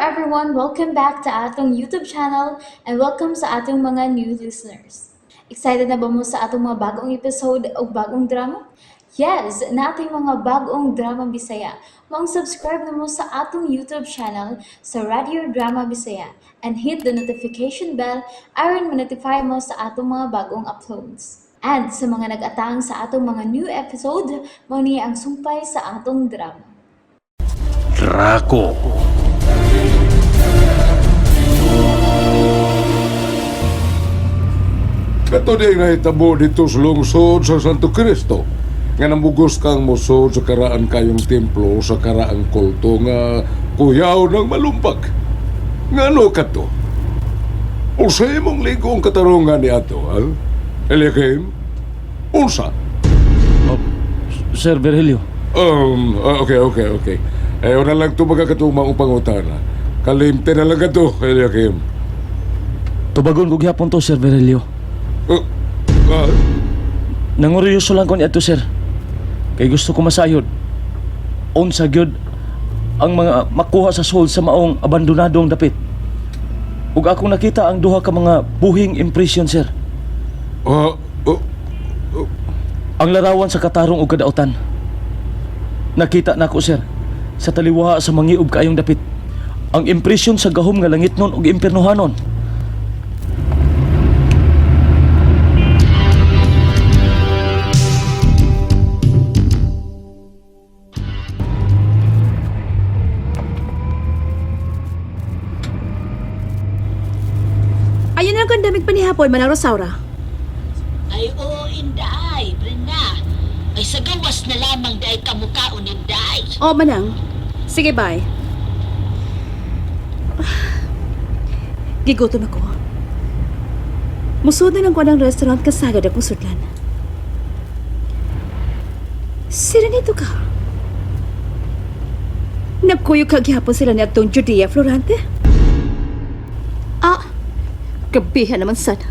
everyone! Welcome back to atong YouTube channel and welcome sa atong mga new listeners. Excited na ba mo sa atong mga bagong episode o bagong drama? Yes, nating mga bagong drama Bisaya. Maong subscribe na mo sa atong YouTube channel sa Radio Drama Bisaya and hit the notification bell aron ma-notify mo sa atong mga bagong uploads. And sa mga nag-atang sa atong mga new episode, mao ni ang sumpay sa atong drama. Draco. Kato di nahitabo dito sa lungsod sa Santo Cristo. Nga namugos kang musod sa karaan kayong templo sa karaang kulto nga kuyaw ng malumpag. Nga ano ka to? Unsa imong ligo ang katarungan ni ato, ha? Eliakim? Unsa? Sir Virgilio, Okay. Eh, una lang ito magkakatuma ang pangutana. Kalimte na lang ka to, Eliakim. tubagon ko gyapon to, Sir Virgilio. Uh, ah, Nanguryoso lang ko ni ato, sir. Kay gusto ko masayod. Unsa gyud ang mga makuha sa soul sa maong abandonadong dapit. Ug akong nakita ang duha ka mga buhing impression, sir. ah, oh, Ang larawan sa katarong ug kadautan. Nakita nako, sir, sa taliwa sa mangiob kaayong dapit. Ang impression sa gahom nga langitnon ug impiernohanon. Ayun na lang kung damig panihapon, Manang Rosaura. Ay oo, Inday, Brenda. Ay sa gawas na lamang dahil kamukaon, Inday. O, Manang. Sige, bye. Gigutom ako. Musod na lang ko ng restaurant kasagad akong sudlan. Sino nito ka? Nagkuyog kagyapon sila ni atong Judea Florante? Ah, gabihan naman sana.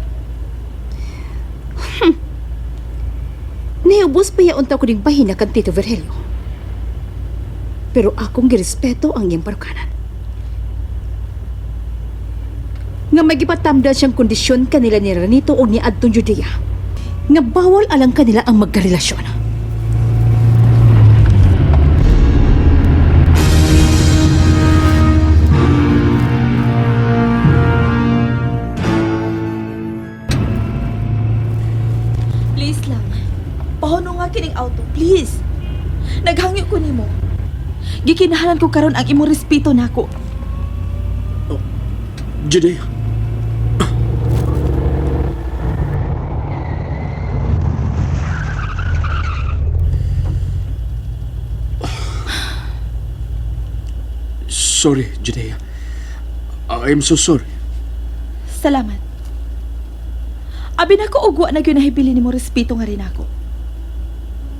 Niubos pa yaon ko ning bahina kan Tito Virgilio. Pero akong girespeto ang iyang parukanan. Nga may gipatamdan siyang kondisyon kanila ni Ranito o ni Adtong Judea. Nga bawal alang kanila ang magkarelasyon. Please lang. Pahuno nga kining auto, please. Naghangyo ko nimo. Gikinahalan ko karon ang imong respeto nako. Judea. Sorry, Judea. I'm so sorry. Salamat. Abi nako og wa na gyud nahibili nimo respeto nga rin ako.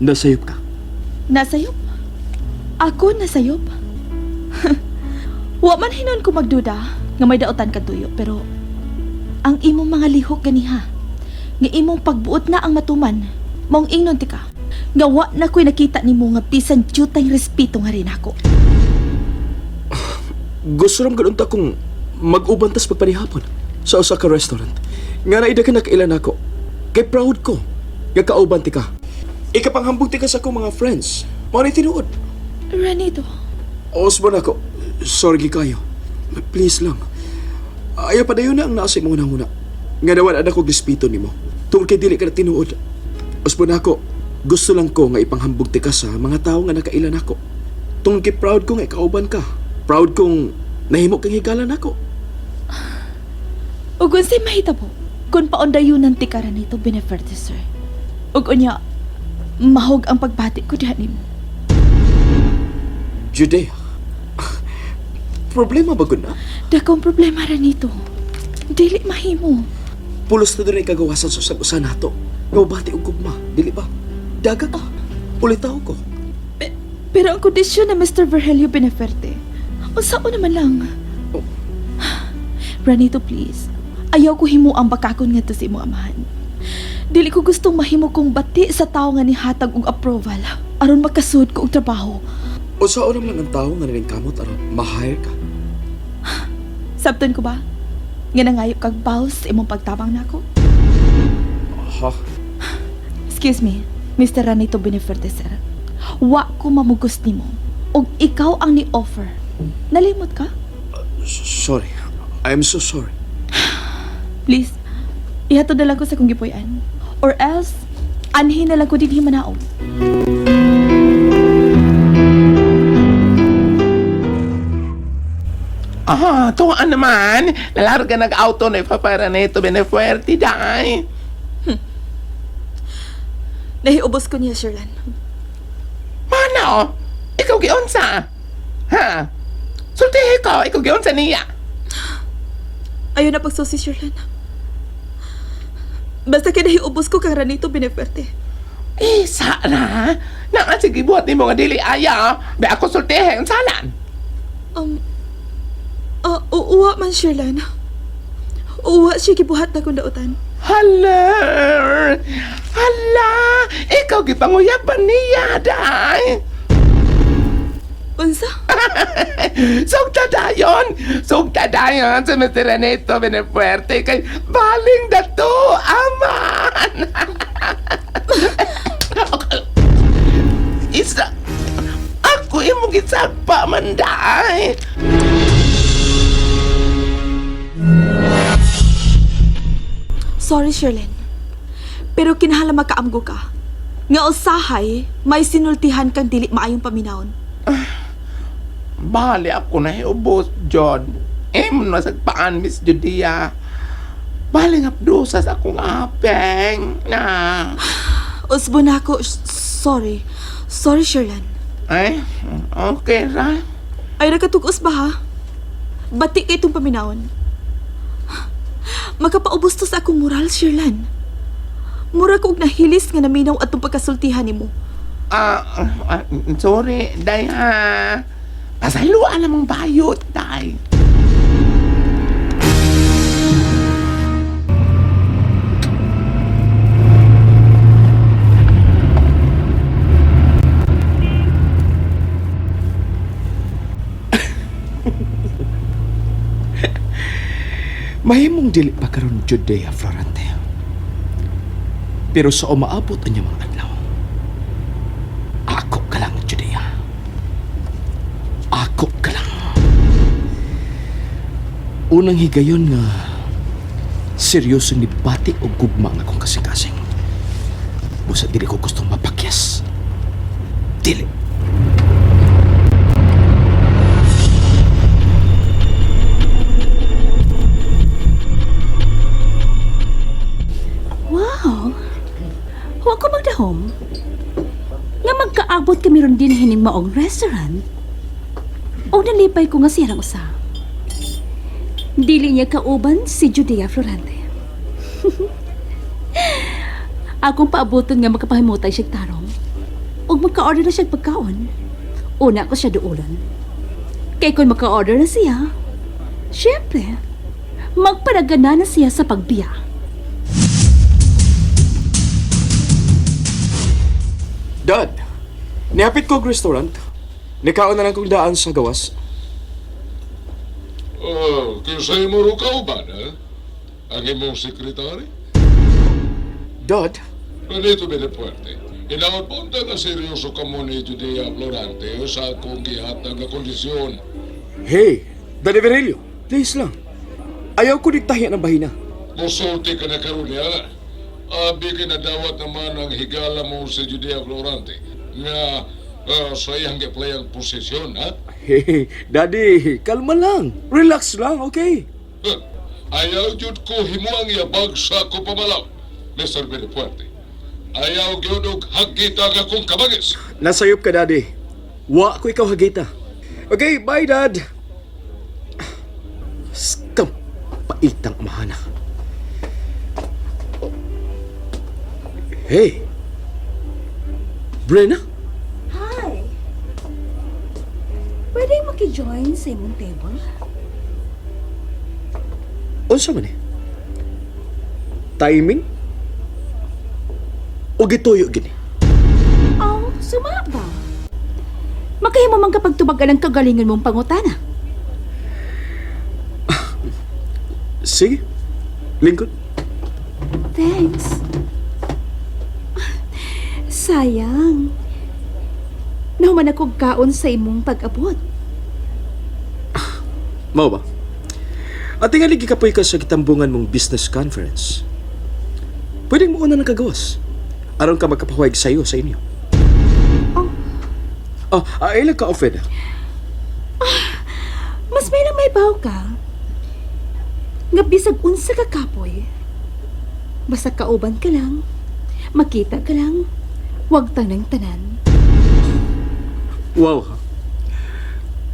Nasayop ka. Nasayop? Ako nasayop? Wa man hinon ko magduda nga may daotan ka tuyo pero ang imong mga lihok ganiha nga imong pagbuot na ang matuman maong ingnon ti ka nga wa na ko'y nakita nimo nga bisan jutay respeto nga rin ako. Gusto ram ganun ta kung mag-uban tas pagpanihapon sa usa ka restaurant. Nga naida ka nakailan ako. Kay proud ko. Nga kauban ti ka. Ikapanghambog ti ka sa akong mga friends. Mao ni tinuod. Ranito, Osborne ako. Sorry kayo. Please lang. Ayaw pa dayon na ang nasa imong nanguna. Nga nawan anak ko respeto nimo. Tungkol kay dili ka na tinuod. Osborne ako. Gusto lang ko nga ipanghambog ti ka sa mga tao nga nakailan ako. Tungkol kay proud ko nga ikauban ka. Proud kong nahimo kang higalan ako. ug unsay mahitabo kung paundayunan ti ka Ranito Beneferte, sir. Ug unya, mahog ang pagbati ko diha nimo. Judea. Problema ba gud na? Dakong problema Ranito. Dili mahimo. Pulos na doon ikagawasan sa usag-usa nato. Nga bati og gugma, dili ba? Daga ka. Ulitaw ko. Pero ang kondisyon na Mr. Virgilio Beneferte, unsaon naman lang. Oh. Ranito, please. Ayaw ko himo ang bakakon ngadto sa imong amahan. Dili ko gustong mahimo kong bati sa tawo nga nihatag og approval aron makasud ko og trabaho. Unsaon naman lang ang tao nga naningkamot aron ma-hire ka. Sabton ko ba? Nga nangayop kag bows sa imong pagtabang nako? Ha? Excuse me, Mr. Ranito Benefuerte, sir. Wa ko mamugos nimo. Og ikaw ang ni-offer. Nalimot ka? Sorry. I'm so sorry. Please, ihatod na lang ko sa kong gipuy-an. Or else, anhin na lang ko dinhi manaog. Ah, tuwaan naman. Lalarga nag-auto na ipapara na ito, Benefuerte, day. Nahiubos ko niya, Sherlan. Mana, oh? Ikaw giunsa. Ha? Sultihi ko, ikaw giunsa niya. Ayaw na pagsusi, Sherlan. Basta kay nahiubos ko kang Ranito Benefuerte. Eh, Sara. Naa, sige, buhat ni mga dili aya. Be ako sultihi, unsalan. Uuwa man, Sherlan. Uuwa siya gibuhat na kong dautan. Hala! Hala! Ikaw gipanguyaban niya, day. Unsa? Sugta dayon! Sugta dayon sa Mr. Reneto Benefuerte kay baling dato, aman! Isa, ako imong gisagpa man day. Sorry, Sherlyn. Pero kinahanglan makaamgo ka. Nga usahay, may sinultihan kang dili maayong paminawon. Bali ako na hiubos, John. Imo na sagpaan, Miss Judea. Baling abdusas akong apeng. Na. Usbo na ako. Sorry. Sorry, Sherlyn. Ay, okay ra. Ay, nakatugos ba ha? Bati kay itong paminawon. Makapaubos to sa akong moral, Sherlan. Mura ko og nahilis nga naminaw atong pagkasultihan nimo. Ah, ah, sorry, day ha. Pasayloan namang bayot, day. Mahimong dili pa karon Judea Florante. Pero sa umaabot ang mga adlaw, ako ka lang, Judea. Ako ka lang. Unang higayon nga seryoso ni bati o gugma ang akong kasing-kasing. Busa dili ko gustong mapakyas. Dili. Wow! Huwag ko magdahom. Nga magkaabot kami ron din hining maong restaurant. O nalipay ko nga siyang usa. Dili niya kauban si Judea Florante. Akong paabuton nga makapahimutay siya tarong. Ug magka-order na siya pagkaon. Una ko siya duulan. Kay kung maka-order na siya, syempre, magpadagana na siya sa pagbiya. Dad, nihapit ko og restaurant. Nikaon na lang kong daan sa gawas. Oh, kinsay mo ro kauban, ha? Ang imong sekretary? Dad, Ranito Benefuerte, inaot punta na seryoso ka mo ni Judea Florante sa akong gihatag nga kondisyon. Hey, Daddy Virgilio, please lang. Ayaw ko nagtahiya ng bahina. Musulti ka na karon niya. Abi kinadawat naman ang higala mo si Judea Florante nga sa iyang giplayang posisyon, ha? Hey, Daddy, kalma lang. Relax lang, okay? Huh. Ayaw jud ko himuang yabag sa ako pamalaw, Mr. Benefuerte. Ayaw gyud og hagita nga akong kabagis. Nasayop ka, Daddy. Wa ko ikaw hagita. Okay, bye, Dad. Skam, paitang amahana. Hey, Brenna? Hi! Pwede makijoin sa imong table? Unsa man eh? Timing? O gituyo gini? Oh, suma ba? Makahimo man kapag tubagal ang kagalingan mong pangutana. Sige. Lingkod. Thanks. Sayang. Nahuman ako kaon sa imong pag-abot. Mao ba? At tingali gikapoy ka sa gitambungan mong business conference. Pwedeng mo una ng kagawas. Aron ka magkapahuwag sayo sa inyo. Oh. Oh, ilan ka, Ofed? Mas may lang may baw ka. Nga bisag unsa ka kapoy. Basta kauban ka lang, makita ka lang, wag tanang tanan. Wow, ha?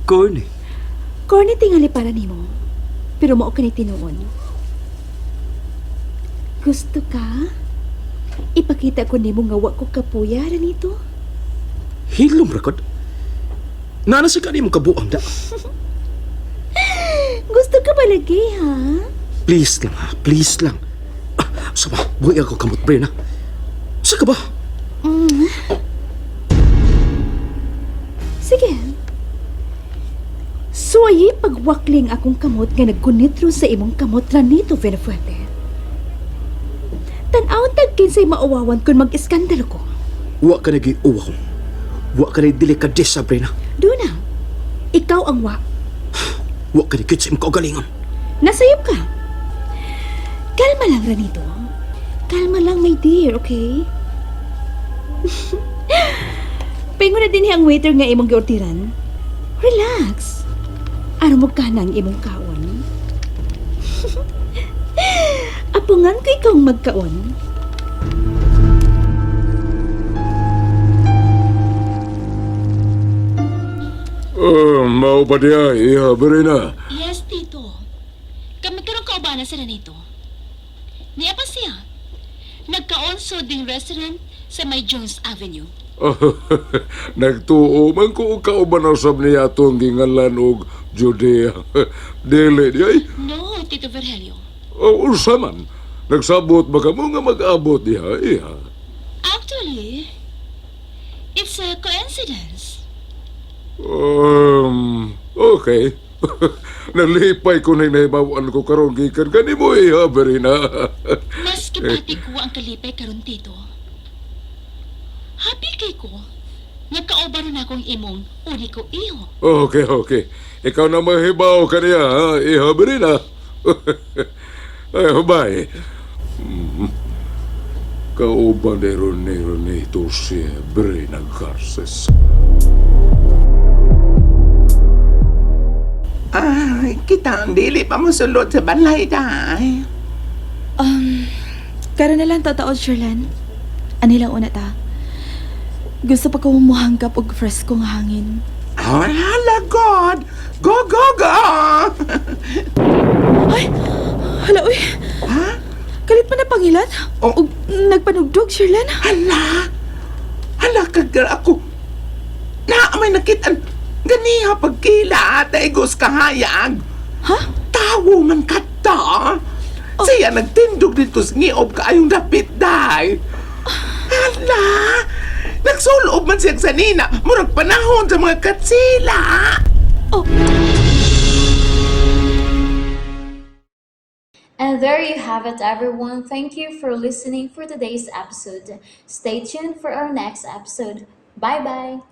Corny. Corny tingali para nimo. Pero mao kani tinuon. Gusto ka? Ipakita ko nimo nga wa ko kapuya nito. Hilom rakod. Nana sa kanimong kabuang da. Gusto ka ba lagi, ha? Please lang, ha? Please lang. Ah, sa ba? Buhay ako kamot, Bren, ha? Sa ka ba? Sige. Suwayi pagwakling akong kamot nga nagkunitro sa imong kamot Ranito Villafuerte. Tan-awon tag kinsay mauwawan kung mag-iskandalo ko. Wa ka nag-iuwa ko. Wa ka nag delikadesa, Bren, ha? Duna, ikaw ang wa. Wa ka nag sa imong kaugalingon. Nasayop ka. Kalma lang, Ranito. Kalma lang, my dear, okay? Paingon na din ang waiter nga imong giordiran. Relax. Aron mo ka na ang imong kaon. Apungan ko ikaw ang magkaon. Mao ba diya, iha, Brina? Yes, Tito. Kami karong kaubanan sila nito. Niya pa siya. Nagkaonso ding restaurant sa may Jones Avenue. Nagtuo man ko og kauban usab niya atong gingalan og Judea. Dili di ay. No, Tito Virgilio. O, unsa man. Nagsabot ba kamo nga mag-abot diha, iha? Actually, it's a coincidence. Okay. Nalipay ko na nahibawan ko karon gikan kanimo iha, Brina. Mas kipati ko ang kalipay karon Tito. Happy kay ko. Nagkaobaro na akong imong uniko iho. Okay, okay. Ikaw na mahibaw kaniya, ha? Iha, Brina. Ay, bye. Kauban ni Rene Renito si Brina Garces. Ay, kita ang dili pa mo sulod sa balay, day. Karon na lang tataod, Sherlan. Ani lang una ta. Gusto pa ko muhanggap og fresko nga hangin. Ay, hala, God! Go, go, go! Ay! Hala, uy! Ha? Kalit pa na pangilan? Oh. Og nagpanugdog, Sherlan. Hala! Hala, kagar ako. Na, may nakitaan. Ganiha pagkila at igos kahayag. Ha? Tawo man kata. Siya nagtindog dito sa ngiob kaayong dapit, day. Hala! Nagsulob man siya sa nina. Murag panahon sa mga katsila. Oh. And there you have it, everyone. Thank you for listening for today's episode. Stay tuned for our next episode. Bye bye.